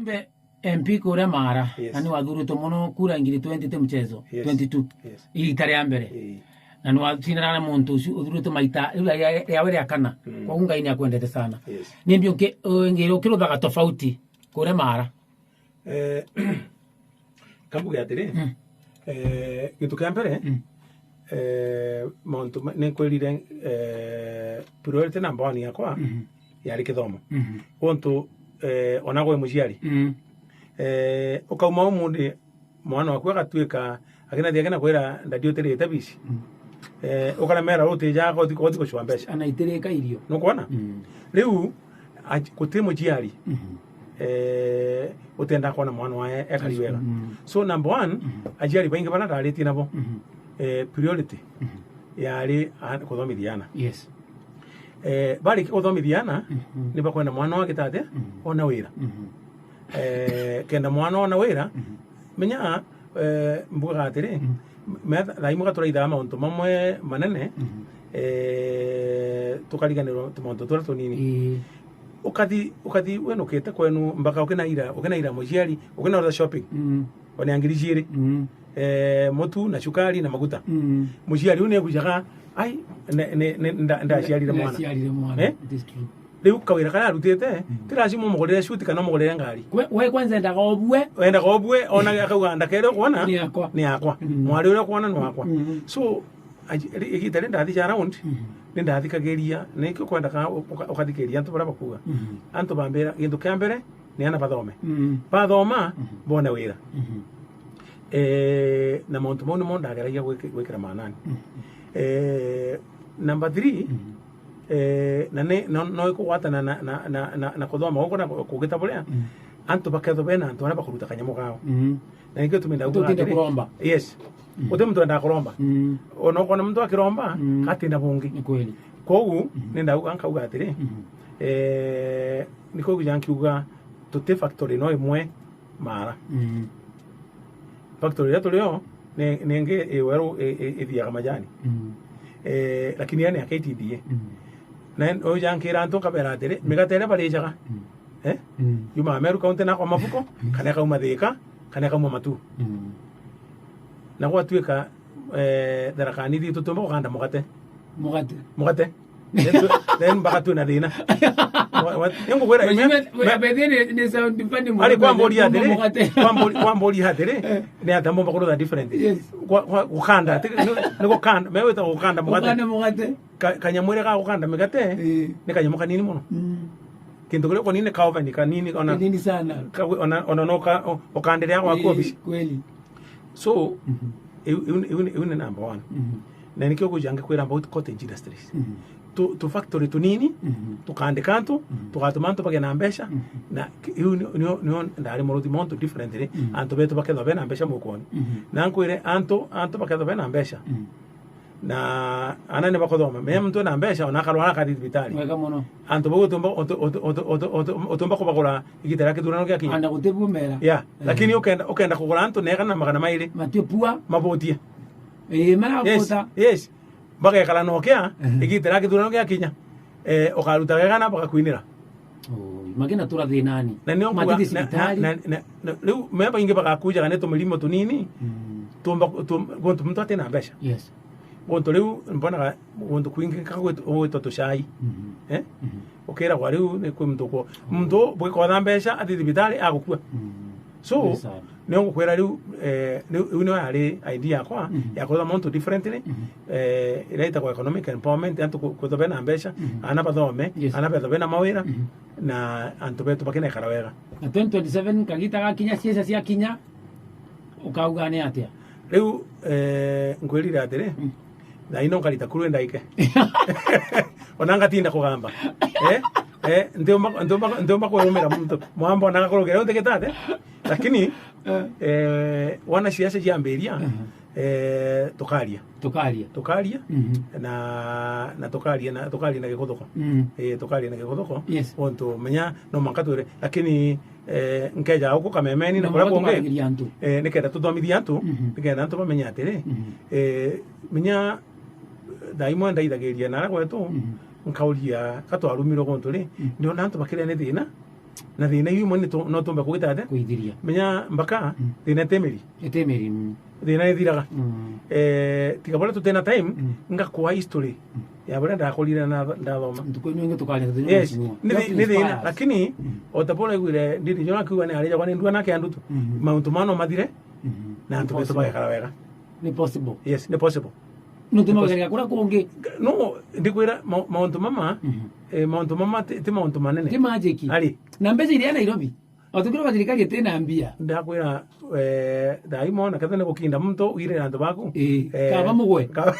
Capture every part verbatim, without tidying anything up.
Mbe M P kuria Maara, Yes. na ni wathuritwe mono kura ngiri twenty ti mchezo, Yes. twenty-two. Yes. Iita ria mbere. Ii. Na ni wacindana na muntu ucio uthuritwe maita, riu ria, riawe ria kana. Mm. Koguo Ngai ni akwendete sana. Yes. Ni mbi ungi-, ungi-, ukiruthaga tofauti kuria Maara? Eh, kambuge atiri, Mm. eh, gintu kia mbere, Mm. eh, mauntu ma-, ni nkwirire, eh, priority number one yakwa Mhm. yari kithomo. Mhm. Guntu, eh, ona gwe muciari, Mm. eh, ukauma umuthi mwana waku agatuika akinathi akina kwira ndadi utirite bici. Mm. Eh, ukaremera utija kothi, kothi gucua mbeca. Anaitirika irio. Nukwona? Mm. Riu, aj-, guti muciari, Mhm. eh, utenda kwona mwana wae ekari wega. Mm. So, number one, Mhm. aciari baingi bara ndaritie nabo, Mhm. eh, priority Mhm. yari a-, kuthomithia ana. Yes. Eh, barikia kuthomithia ana, Mhm. ni bakwenda mwana wao agite atia? Mhm. Ona wira. Mhm. Eh, kenda mwana ona wira, Mhm. menya, eh, mbugaga atiri, Mhm. me-, thaa imwe gaturaithaga mauntu mamwe manene, Mhm. eh, tukariganirwa tumauntu turia tunini. Ii. Ukathi, ukathi wenukite kwenu, mpaka ukinaira, ukinaira muciari, ukinaura shopping. Mm. Ona ya ngiri ciiri. Mm. Eh, mutu na cukari na maguta. Mm. Muciari uu ni egucaga, "Ai, ne, ne, ne, nda-, ndaciarire mwana." Ndaciarire mwana. Eh? It is true. Riu kawira karia arutite, Mm. ti lazima umugurire suit kana umugurire ngari. Kwe-, we kwanza endaga obue. Endaga obue, ona akauga, "Ndakere ukwona, Ni akwa. ni akwa. Mm. Mwari uria ukwona ni wakwa." Mm. So, aji-, ri-, igita ri ndathi ja around, Mm. ni ndathikagiria, na ikio kwenda ka uka-, ukathikiria antu baria bakuga. Mm. Antu bambira, gintu kia mbere, ni ana bathome. Mm. Bathoma, Mhm. bone wira. Mhm. Eh, na mauntu mau nimo ndageragia gwiki-, gwikira maanani. Mhm. Eh, number three, Mhm. eh, na ni, no, no ikugwatana na, na, na, na, na kuthoma guku na ku-, kugita buria, Mhm. antu bakethwa bena antu aria bakuruta kanyamu kao. Mhm. Na nikio gitumi ndauga Uti utinde atiri, kuromba. Yes. Mhm. Uti muntu wendaga kuromba. Mhm. Ona ukona muntu akiromba, Mhm. atina bungi. Ni kweli. Koguo, Mhm. ni ndauga, nkauga atiri, Mhm. eh, ni kuuga nkiuga, tuti factory no imwe Maara. Mm. Factory iria turio ni, ni ingi i weru i, i, ithiaga majani. Mm. Eh, lakini yani ya K T D A. Mm. Na uja nkira antu nkabera atiri, Mm. migate iria barijaga, Mm. eh? Mm. Yumaga Meru County na kwa Mabuko, Mm. kana ikauma Thika, kana ikauma Matuu. Mm. Na gwatuika, eh, Tharaka Nithi tutiumba gukanda mugate. Mugate. Mugate. Then tu-, then mpaka twina thina. Wa-, wa-, ningugwira, Mheshimiwa, me-, me-, Mheshimiwa, ni, ni sound funny muno, ari kwamboria atiri, mugate. Kwambori-, kwamboria atiri, Eh. ni atia mbomba kurutha different? Yes. Kwa, kwa, gukanda, ati, ni, ni gukanda, me wita gukanda mugate. Gukanda mugate. Ka-, kanyamu iria ga gukanda migate, Eh. ni kanyamu kanini muno. Mm. Kintu kiria kunini ka oven kanini, ona Kanini sana. ka-, ona, ona no ka-, o-, ukandiria gwaku Eh, obici. Kweli. So, Mhm. iu, iu, iu, iu ni number one. Mhm. Na nikio kuja ngikwira about cottage industries. Mhm. Tu, tu factory tunini, Mhm. tukandika antu, Mhm. tugatuma antu bagia na mbeca, Mhm. na ki-, iu ni, nio, nio ndari muruthi montu differently, Mhm. antu betu bakethwa bena mbeca mukoni. Mhm. Na nkwire antu, antu bakethwa bena mbeca. Mhm. Na ana ni bakothoma. Menya muntu ena mbeca, ona akarwara akathi thibitari. Wega muno. Antu bau utumba, utu-, utu-, utumba kubagura igita ria kithurano giakinya. Ana gutibumera. Yeah. Eh. Lakini ukenda, ukenda kugura antu na igana na magana mairi. Matipua. Mabutie. Eh, mara Yes, kuta. yes. Bagekara na ukia, Mhm. igita ria kithurano giakinya. Eh, ukaruta wega na bagakwinira. Oi, magina tura thinani. Na nio nkuga, Matithi na, na, cibitari. na, na, na, riu me baingi bagakujaga ni tumirimo tunini, Mm. tumba, tum-, guntu muntu atina mbeca. Yes. Guntu riu mbonaga guntu kwingi ka gwit-, gwitwa tucai. Mhm. Eh? Mhm. Ukiragwa riu ni kwi muntu kwo. Muntu bwikotha mbeca athi thibitari agukua. Mm. So, Ni sawa. Nio ngukwira riu, eh, riu, riu nio yari idea yakwa, Mhm. ya kwitha muntu differently, Mhm. eh, iria itagwa economic empowerment, antu ku-, kwithwa bena mbeca, Mhm. ana bathome, Yes. ana bethwa bena mawira, Mhm. na antu betu bakinekara wega. Na twenty twenty-seven kagita gakinya, ciaca ciakinya, ukauga ni atia? Riu, eh, nkwirire atiri, Mm. thaa ino nkarita kuru ndaike. Ona ngatinda kugamba. Eh? Eh, ntiumba, ntiumba, ntiumba kwirumira muntu. Mwamba ona gakurugire, riu ntigita ati? Lakini, Eh. eh, wana ciaca ciambiria, Mhm. eh, tukaria. Tukaria. Tukaria, Mhm. na, na tukaria na, tukaria na gikuthuko. Mhm. Eh, tukaria na gikuthuko. Yes. Ontu menya no mwanka twire, lakini, eh, nkeja uku kamemeni na No kuria mwanka kungi, tukarigiria antu. eh, nikenda tuthomithie antu, Mhm. nikenda antu bamenye atiri, Mhm. eh, menya thaa imwe ndaithagiria nara gwetu, Mhm. nkauria, ka twarumirwe guntu ri, Mhm. ndiona antu bakiria ni thina, Na thina iu imwe ni tu-, no tumbe kugita ate? Kuithiria. Menya mbaka, mm, thina itemeri. Itemeri, mm. Thina ithiraga. Mm. Eh, tiga boria tutena time, mm, ngakwa history, mm, ya boria ndakorire na ndathoma. Ntuku ino ingi tukaria thina. Yes. Ni thi-, ni thina, lakini, mm, o ta boria igwire, ndiri jona kiuga ni ari jakwa ni ndua nake andutu. Mm. Mauntu mano mathire, mm, na antu betu bagekara wega. Ni possible. Yes, ni possible. Nontu mageria kuria kungi. No, ndikwira ma-, mauntu mama, mhm, eh, mauntu mama ti, ti mauntu manene. Ti magic. Ari. Na mbeca iria Nairobi. Otukirwa thirikari itina mbia. Ndakwira, eh, thaa imo na ketha ni gukinda muntu, ugirire antu baku. Ii, eh, kaba mugwe. Ka-,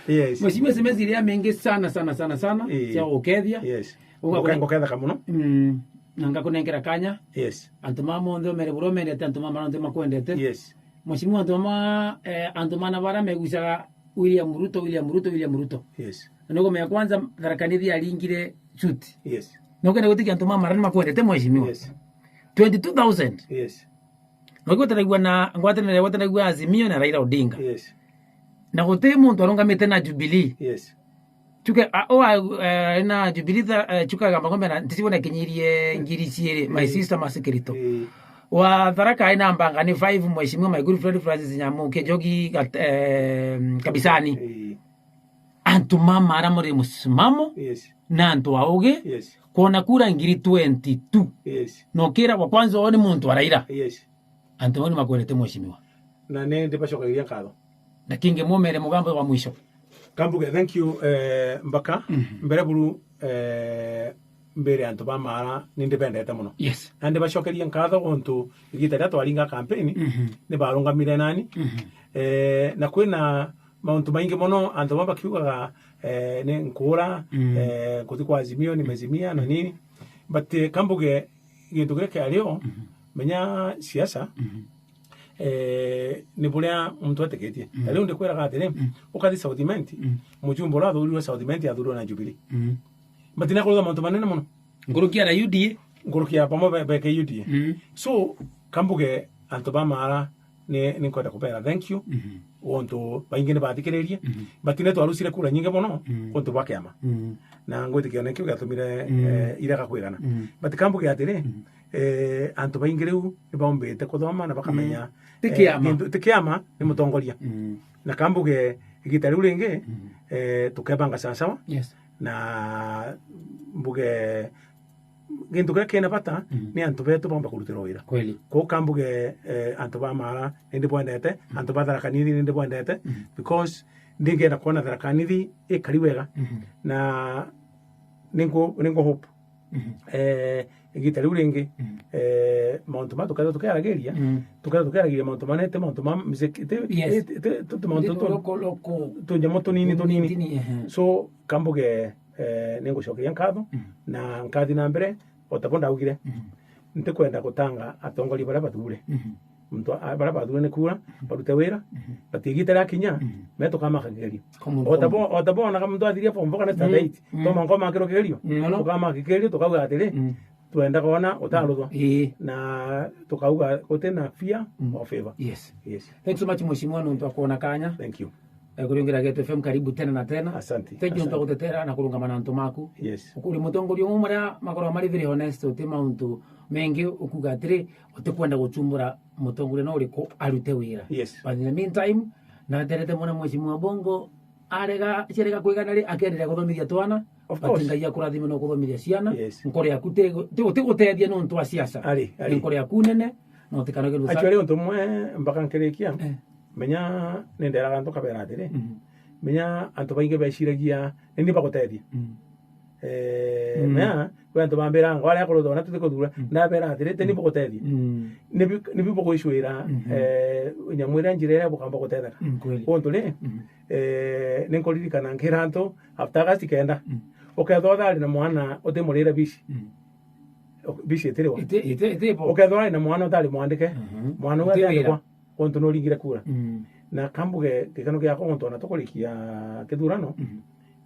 yes. Mheshimiwa, S M S iria mingi sana, sana, sana, sana, ii, cia gukethia. Yes. Uga-, nguketheka muno. Mm, na ngakunengera kanya. Yes. Antu mama monthe omere buria omendete, antu mama monthe makwendete. Yes. Mheshimiwa, antu mama, eh, antu mana bara megucaga William Ruto, William Ruto, William Ruto. Yes. Na nukumenya kwanza Tharaka Nithi aringire chuti. Yes. Na ukenda gutikia antu mama arani makwendete, mheshimiwa. Yes. Twenty-two thousand. Yes. Na ukigwatanagua na ngwataniro ya gwatanagua Azimio na Raila Odinga. Yes. Na guti muntu arungamite na Jubilee. Yes. Chuka, a, o, a, eh, na Jubilee tha-, eh, chuka gamba kombe na, ntisi bona kinyirie ngiri ciiri, my, mm, sister Mercy Kirito. Eh. Wa Tharaka aina mbanga ni five, mheshimiwa my good friend Francis Nyamu, Kijogi, Gat-, eh, Kabisani. Eh. Antu mama ara muri musimamo, yes, na antu augi, yes, kwona kura ngiri twenty-two. Yes. Na ukira wa kwanza, uyu ni muntu araira. Yes. Antu bau ni makwendete mheshimiwa. Na ni ndibacokagiria nkatho. Na kingi mumere mugambo wa mwisho. Kambuge, thank you, eh, Mbaka. Mhm. Mbere buru, eh, mbere antu ba Maara ni ndibendete muno. Yes. Na ndibacokerie nkatho untu igita riria twaringa campaign, mhm, ni barungamire nani. Mhm. Eh, na kwina mauntu maingi muno antu baba bakiugaga, eh, ni nkura, mm, eh, kuthi kwa Azimio, nimezimia na nini. But, eh, kambuge gintu kiria kiario, mhm, menya siasa, mhm, eh, ni buria muntu etikitie. Mm. Na riu ndikwiraga atiri, mm, ukathi South Imenti, mm, mujumbe uria athurirwe South Imenti athurirwe na Jubilee. Mm. But ni akurutha mauntu manene muno. Nkuruki ya U D A? Nkuruki ya bamwe be-, beke U D A. Mm. So, kambuge antu ba Maara, ni, ni nkwenda kubera thank you. Mhm. Untu baingi ni bathikiririe. Mhm. But ni twarucire kura nyingi muno, mm, untu bwa kiama. Mm. Na ngwitikia nikio giatumire, mm, eh, irega kwigana. Mm. But kambuge atiri, mm, eh, antu baingi riu ni baumbite kuthoma na bakamenya, mm, ti, eh, kiama, gintu, ti kiama, ni mutongoria. Mm. Na kambuge igita riu ringi, mm, eh, tukebanga sawasawa. Yes. Na mbuge gintu kiria kina bata, mm, ni antu betu baumba kurutirwa wira. Kweli. Kwou kambuge, eh, antu ba Maara ni ndibwendete, mm, antu ba Tharaka Nithi ni ndibwendete, mm, because ndingenda kwona Tharaka Nithi ikari wega. Mm. Na ningu-, ningu hope, mm, eh, igita riu ringi, mm, eh, mauntu ma tukethirwa tukiaragiria, mm, tukethirwa tukiaragiria mauntu manene, ti mauntu ma mziki, ti, yes, ti, ti, ti, ti mauntu tu, loko, loko, tunyamu tunini, tunini, tunini, ehe. So, kambuge, eh, ningucokeria nkatho, mm, na nkathi na mbere, o ta bo ndaugire, mm, ntikwenda gutanga atongoria baria bathure. Mm. Muntu a-, baria bathure ni kuura, mm, barute wira, mm, but igita riakinya, mm, me tukamaka kigerio. O ta bo, o ta bo onaga muntu athiria form four kana standard eight, mm, to mwanka omakirwe kigerio, mm, tukama kigerio, tukauga atiri, mm, twenda kwona utaruthwa. Ii. Na tukauga guti na fear, mm, or favor. Yes. Yes. Thanks so much, mheshimiwa, nontu wa kuona kanya. Thank you. Eh, kuriungira Geto F M, karibu tena na tena. Asante. Thank you, asante, nontu wa gutetera na kurungama na antu maku. Yes. Uri mutongoria umwe maria makoragwa mari very honest, uti mauntu mengi ukuga atiri, utikwenda guchumbura mutongoria no uriku arute wira. Yes. But in the meantime, naterete mwana mheshimiwa Bongo, arega, ciarega kwigana ri, akenderea kuthomithia twana. Of course. But Ngai akurathime no kuthomithia ciana. Yes. Nkoro yaku ti, ti, ti gutethia nontu wa siasa. Ari, ari. Ni nkoro yaku nene, na utikanoge rusa. Actually, untu umwe mpaka nkirikia. Eh. Menya, ninderaga antu kabera atiri, mhm, menya antu baingi beciragia ni ni bagutethia. Mm. Eh, mm, menya, kwi antu bambira ngo aria kuruthwa na tuti kuthura, mm, ndabera atiri, ti ni, mm, bagutethia. Mm. Ni bi-, ni bi bugwicwira, mhm, eh, nyamu iria njira iria bukamba gutetheka. Mm, kweli. Untu ri, mhm, eh, ni nkuririkana nkira antu, after August kenda, mm, ukethwa uthari na mwana utimurire bici. Mm. Bici itiriwa. Iti-, iti-, itibo. Ukethwa ari na mwana utari mwandike, mhm, mwana uyu atiandikwa. Untu nuringire kura. Mm. Na kambuge gikeno giakwa untu ona tukurikia kithurano, mm,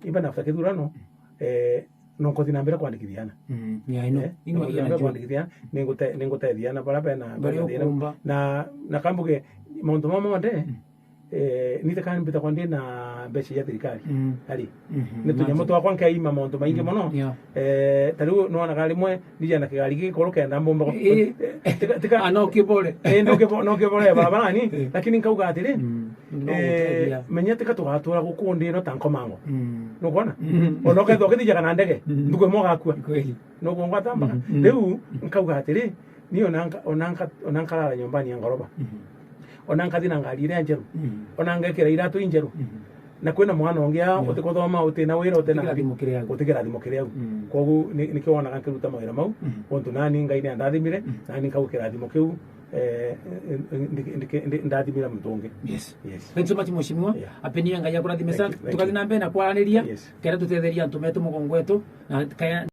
even after kithurano, eh, no nkuthi na mbere kwandikithia ana. Mm. Yeah, I know. Eh, no nkuthi na mbere kwandikithia ana, ningute-, ningutethia ana baria bena, baria bena thina. Ukumba. Na, na kambuge mauntu mama monthe, mm, Eh, ni tekani mbitagwa ndi na mbeca cia thirikari. Mm. Ari. Mhm. Ni tunyamo twakwa nkeima mauntu maingi mono. Yeah. Eh, ta riu nonaga rimwe nija na kigari gikuru kenda mbumba. Eh, eh. Tika, tika. Ah, no kibore. Eh, no kibo-, no kibore barabarani, eh, lakini nkauga atiri, mm, no, eh, guteithia. Menya tika tugatura guku ndi no ta nkomango. Mm. Nukwona? Mm. Ona ukethwa ukithija kana ndege, mm, ndugu imwe ugakua. Kweli. Nukwona ngwata mbaga? Mm, mm. Riu, nkauga atiri, ni ona nka-, ona nka-, ona nkarara nyombani ya ngoroba. Mm. Ona nkathi na ngari iria njeru. Mm. Ona ngekira iratu injeru. Mm. Na kwina mwana ungi aa, yeah, utikuthoma, utina wira, utina utikirathimo kiria au. Utikirathimo kiria au. Mm. Koguo ni, nikio wonaga nkiruta mawira mau, mm, ontu nani Ngai ni andathimire, mm, nani nkau kirathimo kiu, eh, ndi-, ndi-, ndi-, ndathimira muntu ungi. Yes. Yes. Thanks so much, Mheshimiwa. Yeah. Apenia Ngai akurathime sana. Thank you, thank you. Tukathi na mbere na kwaraniria, yes, kenda tutetheria antu metu mugongo wetu, na kaya